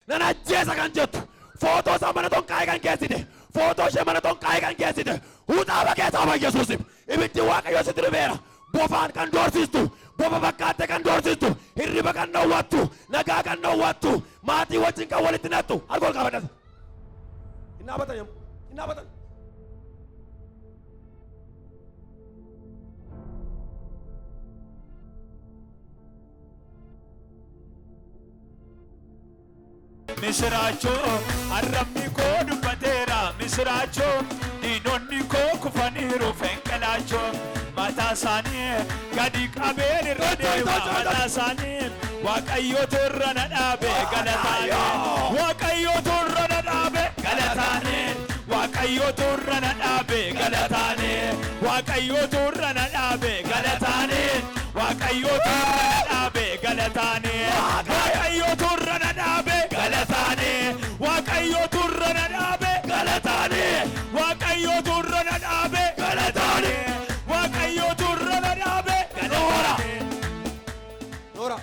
Nan ajjeesa kan jettu. Footoo isaa mana xonqaa'ee kan geessite. Footoo ishee mana xonqaa'ee kan geessite. Huxaaba keessaa ba Yesuusim. Ibiddi Waaqayyoo sitti dhufeera. Bofaan kan doorsistu. Bofa fakkaattee kan doorsistu. Hirriba kan dhowwattu. Nagaa kan dhowwattu. Maatii wajjin kan walitti nattu. Harka ol qabadhas. Hin dhaabatan yommuu. Hin dhaabatan. Misiraachoo arrabni koo dubbateera misiraachoo diinonni koo kufaniiru fenqelaachoo mataa isaanii gadi qabeen irra deema mataa isaanii waaqayyootu irra na dhaabe galataane waaqayyootu irra na dhaabe galataane waaqayyootu irra na dhaabe galataane waaqayyootu irra na dhaabe galataane waaqayyootu irra na dhaabe galataane waaqayyootu irra na dhaabe galataane waaqayyootu irra na dhaabe galataane waaqayyootu irra na dhaabe galataane waaqayyootu irra na dhaabe galataane. Noora.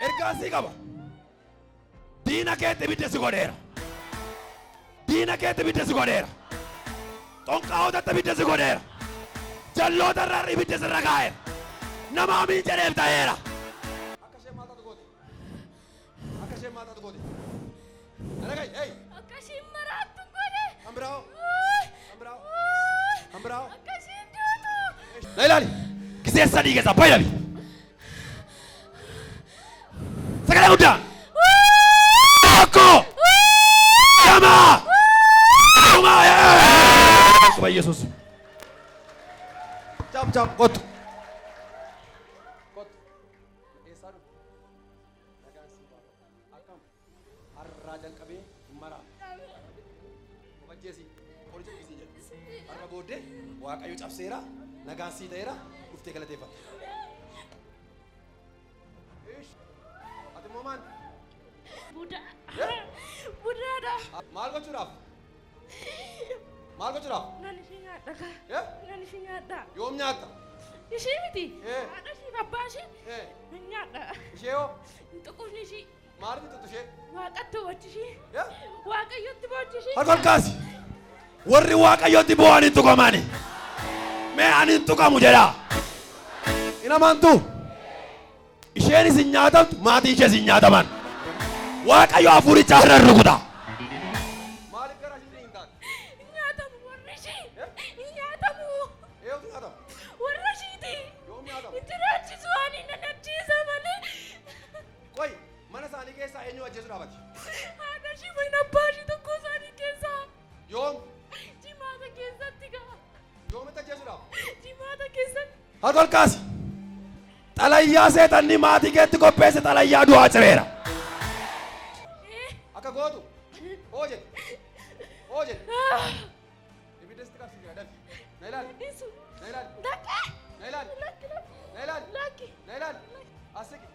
Ergaa sii qaba. Diina keetti ibidda si godheera. Diina keetti ibidda si godheera. Xonqaa'otatti ibidda si godheera. Jalloota irra ibidda sirra kaa'eera. Nama amiin jedheef ta'eera. Akka isheen maal taatu goote? Akka isheen maal taatu goote? Na dhaga'i, hey! Akka ishiin maraattu godhe. Kan biraa hoo? Kan biraa hoo? Kan biraa hoo? Akka ishiin duutu. Na ilaali. Gisee sadii keessa bayi dhabi. Sagalee guddaa. Tokko. Lama. Dhuma. Quba Yesuus. Cap cap kottu. Kottu. Eessaa dhufte? Nagaan siif haa ta'u. Akkam? Har'aa jalqabee hin maraatu. Of ajjeesi. Qoricha dhiisii jedhe. Har'a booddee Waaqayyo cabseera. Nagaan sii ta'eera. Dhuftee galateeffatta. Ish. Ati immoo maal? Budaa. Budaadha. Maal gochuudhaaf? Maal gochuudhaaf? Nan ishii nyaadha kaa. Eh? Nan ishii nyaadha. Yoom nyaatta? Ishii miti. Eh. Haadha ishii fi abbaa ishii Eh. nan nyaadha. Ishee hoo? Hin tuqufni ishii. Maaliif tuttu ishee? Waaqatti boochi ishii. Eh? Waaqayyotti boochi ishii. Harka ol kaasi. Warri Waaqayyotti bu'an hin tuqamani. Mee ani hin tuqamu jedhaa. Hin amantu. Isheenis hin nyaatamtu, maatiin ishees hin nyaataman. Waaqayyo hafuuricha irra rukuta. Maaliif gara ishee hin taate? Hin nyaatamu warri ishii. Hin nyaatamu. Eenyutu nyaatama? Warra ishiiti. Yoom nyaatama? Hin jiraachisu ani nan ajjeesa malee. Qoy, mana isaanii keessaa eenyu ajjeesuu dhaabati? Haadha ishii fi abbaa ishii tokko isaanii keessaa. Yoom? Jimaata keessatti gaa. Yoomitti ajjeesuudhaaf? Jimaata keessatti. Harka ol kaasi. Xalayyaa seexanni maatii keetti qopheesse xalayyaa du'aa cireera. Akka gootu. Hoo jedhi. Hoo jedhi. Ibidda sitti qabsiisera dafi. Na ilaali. Dhiisu. Na ilaali. Lakki. Na ilaali. Lakki lakki. Na ilaali. Lakki. Na ilaali. As siqi.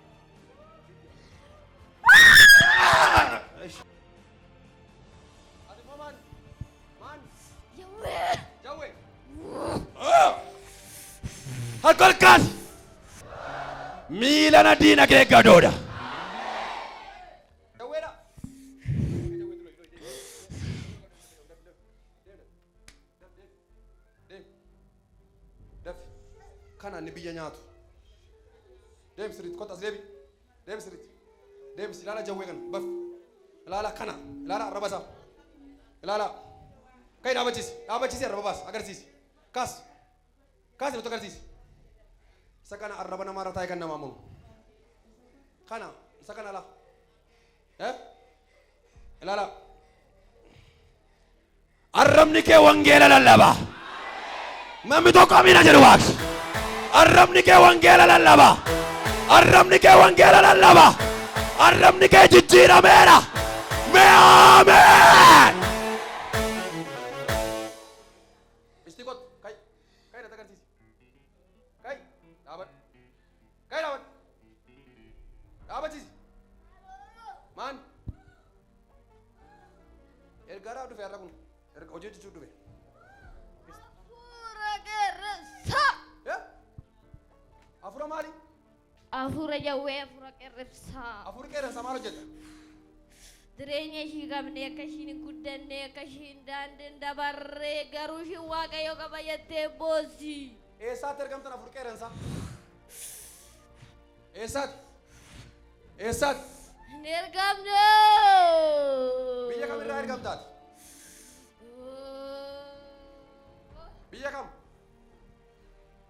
Ati immoo maal? Maal? Yawwee. Jawwee. Harka ol kaasi. Miilana diina kee gadooda. Jawweedha. Deem. Dafi. Kana inni biyya nyaatu. Deem sirriitti kottu as deebi. Deem sirriitti. Deebisi ilaala jawwee kana baf. Ilaala kana ilaala arraba isaa. Ilaala. Kai dhaabachiisi. Dhaabachiisi arraba baas agarsiisi. Kaas. Kaasi nutti agarsiisi. Isa kana arraba namaa irra taa'ee kan namaa muru. Kana isa kana laa. Eh? Ilaala. Arrabni kee wangeela lallaba. Namni tokko amiina jedhu waaqsi. Arrabni kee wangeela lallaba. Arrabni kee wangeela lallaba. Arrabni kee jijjiirameera. Mee ameen. Isti kottu. Kai. Kai natti agarsiisi. Kai. Dhaabadhu. Kai dhaabadhu. Dhaabachiisi. Maan? Ergaadhaaf dhufe har'a kun. Erga hojii hojjechuuf dhufe. Hafuura qeerransaa. Eh? Hafuura maali? Hafuura jawwee hafuura qeerransaa. Hafuurri qeerransaa maal hojjeta? Jireenya ishii qabnee akka ishiin hin guddanne akka ishiin daandii hin dabarree garuu ishiin Waaqayyo qaba jettee boossi. Eessaatti ergamtan hafuurri qeerransaa? Eessaatti? Eessaatti? Hin ergamne. Biyya kamirraa ergamtaati? Biyya kam?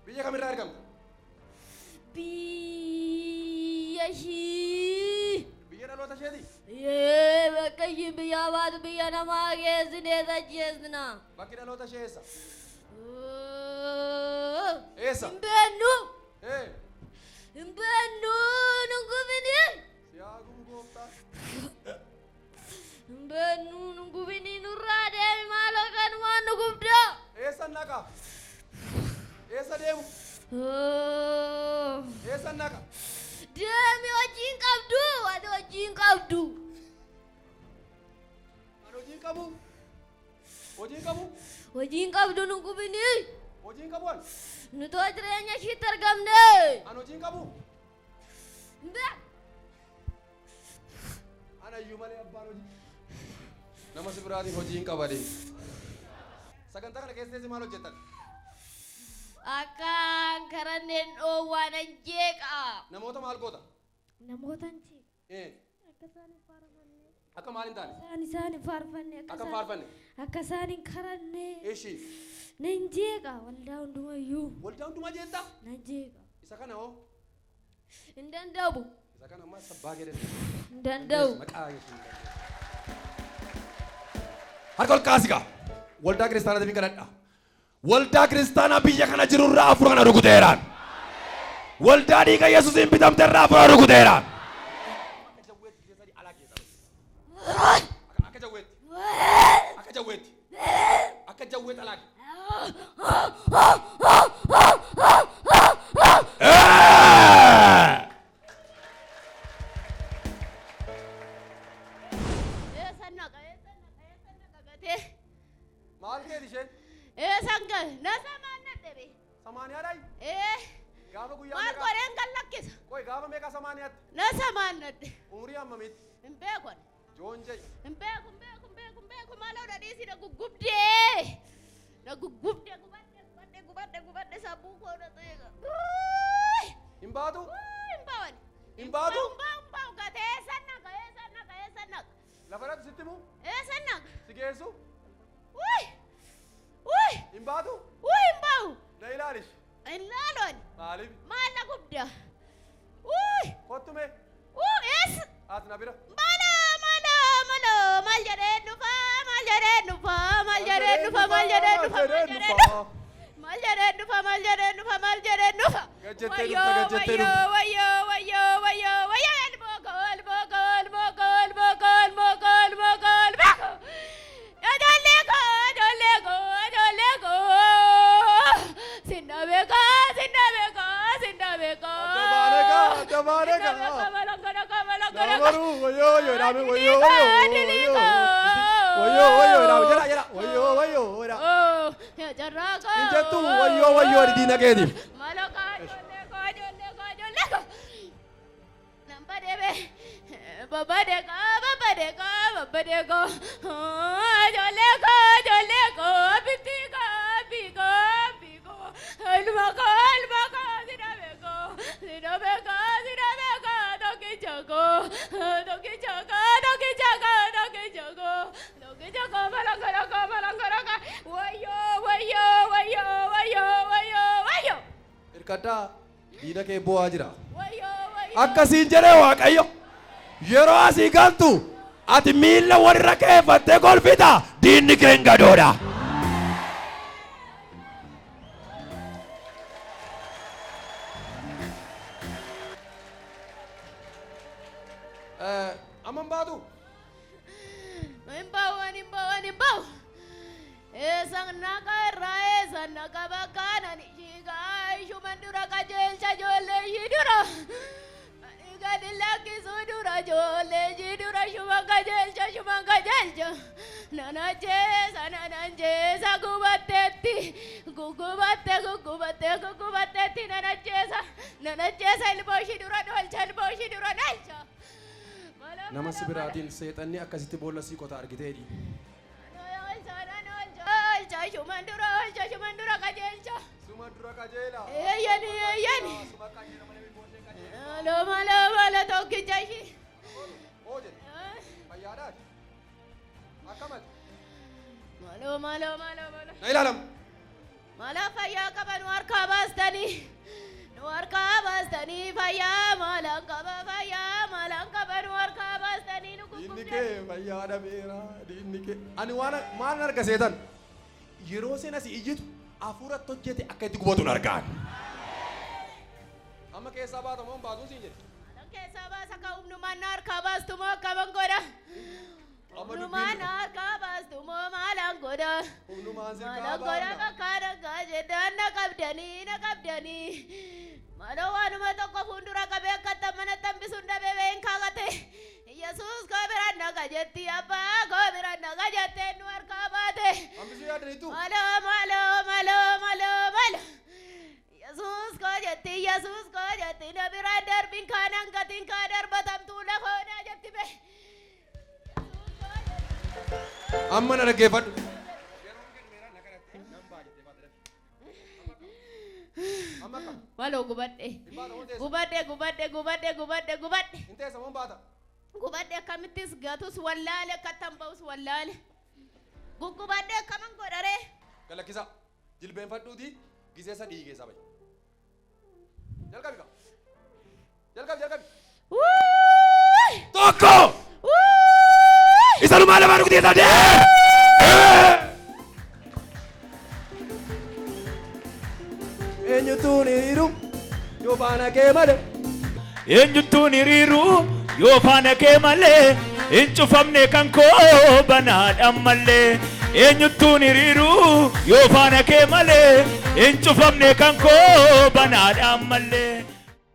Biyya kamirraa ergamta? Biyya ishii. Biyya dhaloota isheeti? Yee bakka ishiin biyya baatu biyya namaa geessinee ajjeesna. Bakki dhaloota ishee eessa? Eessa? Hin beennu. Ee, Hin beennu nun gubini. si haa gubu gooftaa. Hin beennu nun gubini nurraa deemi maaloo kanumaan nu gubda. Eessan naqa? Eessa deemu? Eessan naqa? Deemi hojii hin qabdu ati hojii hin qabdu. Ani hojii hin qabu. Hojii hin qabu. Hojii hin qabdu nun gubini. Hojii hin qabu ani. Nutoo jireenya ishiitti argamne. Ani hojii hin qabu. Hin beeku. Ana iyyuu malee abbaan hojii. Nama si biraatiin hojii hin qabade. Sagantaa kana keessatti maal hojjettan? Akkaan karanneen dhoowwaa nan jeeqa. Namoota maal goota? Namoota hin jeeqa. Ee, Akka isaan hin faarfanne. akka maal hin taane? Isaan isaan hin faarfanne. Akka hin faarfanne. Akka isaan hin karanne. Ishi. Nan jeeqa waldaa hundumayyuu. Waldaa hundumaa jeetta? Nan jeeqa. Isa kana hoo? Hin danda'u. Isa kana ammaa sabbaa jedhan. Hin danda'u. Maqaa Yesuus. Harka ol kaasi gaa. Waldaa kiristaanaatiif hin kadhadha. Waldaa kiristaanaa biyya kana jiru irraa hafuura kana rukuteeraan. Waldaa dhiiga Yesuusiin bitamte irraa hafuura rukuteeraan. Akka jawweetti gisee sadii alaa keessa bahi. Akka jawweetti. Akka jawweetti. Akka jawweetti alaa keessa. Eessan naqa eessan naqa eessan naqa gatee Maal keeti isheen? eessan gale na samaan na dhabe Samaaniyaadhaayi? ee Gaafa guyyaa maal meeqa? godheen kan lakkisa Qoy gaafa meeqa samaaniyaatti? na samaan na dhabe Umurii hammamiitti? hin beeku ani. Joon ja'i. Hin beeku hin beeku hin beeku hin beeku maaloo na dhiisi na guggubdee na guggubdee gubadhe gubadhe gubadhe gubadhe sammuu koo na ta'e. Hin baatu? Hin bawan. Hin baatu? Hin bawu hin bawu gatee eessan naqa eessan naqa eessan naqa Lafa irratti sitti himu? eessan naqa. Si geessu? Wuy wuy Hin baatu? wuy hin bawu. Na ilaalish. Hin laalu ani. Maaliif? Maal na gubda? Wuy Kottu mee? wuy eessa? As na bira. Mala mala mala maal jedhee dhufa maal jedhee dhufa maal jedhee dhufa maal jedhee dhufa maal jedhee dhufa maal jedhee dhufa maal jedhee dhufa maal jedhee dhufa. Gad jettee dhufta, gad jettee dhufta. Wayyoo wayyoo wayyoo wayyoo elmoo koo elmoo koo elmoo koo elmoo koo elmoo koo elmoo koo elmoo koo. Ijoollee koo ijoollee koo ijoollee koo sinna beekaa sinna beekaa sinna beekaa. Adda baanee kaa, adda baanee kaa. Namaru wayyoo wayyoo dhaame wayyoo wayyoo wayyoo wayyoo dhaame jedha jedha wayyoo wayyoo jedha. Hin jettu wayyoo wayyoo diina keetiif. Hirkadhaa diina kee bu'aa jira. Akkasiin jedhee Waaqayyo yeroo asii galtu ati miilla warra keeffattee kolfita diinni kee hin gadoodha. Amma hin baatu. Hin ba'u, ani hin ba'u, ani hin ba'u. Eessan naqa irraa, eessan naqa bakkaan ani ishii ishuman dura qajeelcha ijoollee ishii dura. Ani gadi lakkisuu dura ijoollee ishii dura ishuman qajeelcha, ishuman qajeelcha. Nan ajjeesa, nan ajjeesa gubatteetti. Guggubatte, guggubatte, guggubatteetti nan ajjeesa. Nan ajjeesa ilmoo ishii dura dhoolcha, ilmoo ishii dura dhoolcha. Mala, Nama mala, si mala. biraatiin seexanni akkasitti boolla sii qota argiteedhi. Oolcha, shuman dura oolcha, shuman dura qajeelcha. Suma dura qajeela. Eeyyani, eeyyani. Suma qajeela malee booddee qajeela. Maloo, maloo, maloo tokkicha ishii. Oo jedhe. Fayyaadhaati. Akkamati. Maloo, maloo, maloo, maloo. Na ilaalam. Mala fayyaa qaba nu harkaa baastanii. Nu harkaa baastanii fayyaa maalaan qaba, fayyaa maalaan qaba nu harkaa baastanii nu Diinni guggubdee. kee fayyaa dhabeera. Diinni kee. Ani waan maal arga seetan? Yeroo seen asii iyyitu hafuuratti hojjete akka itti gubatu argaan. Amma keessaa baata moo hin baatuun siin jedhe. Maalaan keessaa baasa ka humnumaan na harkaa baastu moo akkaman godha? Amma Humnumaan dubbiin na harkaa baastu moo maalaan godha? Humnumaan sirkaa Maalaan godha baafna. bakka dhagaa jedhaan na qabdanii, na qabdanii. Maaloo waanuma tokko fuuldura qabee akka mana tambisuun dhabee been kaakate. Yesuus koo biraan naqa jetti, abbaa koo biraan naqa jettee nu harkaa baate. Hambisuu yaadaniitu. Maaloo, maaloo, maaloo, maaloo, maaloo. Yesuus koo jetti, Yesuus koo jetti, na biraan darbiin kaan hangatiin kaa darbatamtuu lafa onaa jetti be. Yesuus koo jetti. Amma na dhaggeeffadhu. Amma akkam? Maaloo gubadhe. Hin baata moo teessa? Gubadhe, gubadhe, gubadhe, gubadhe, gubadhe. Hin teessa moo hin baata? Gubadhe akkamittis gatus wallaale, akkattan ba'us wallaale. Guggubadhe akkaman godharee. Galakkisa. Jilbeenfadhuutii gisee sadii keessaa bahi. Jalqabi kaa. Jalqabi, jalqabi. Wuuy! Tokko! Wuuy! Isa dhumaa lamaan dhugdee sadee! Eenyutu hiriiru yoo faana kee malee. Eenyuttuun hiriiru yoo faana kee malee, hin cufamne kan koo banaadhaan mallee. Eenyuttuun hiriiru yoo faana kee malee, hin cufamne kan koo banaadhaan mallee.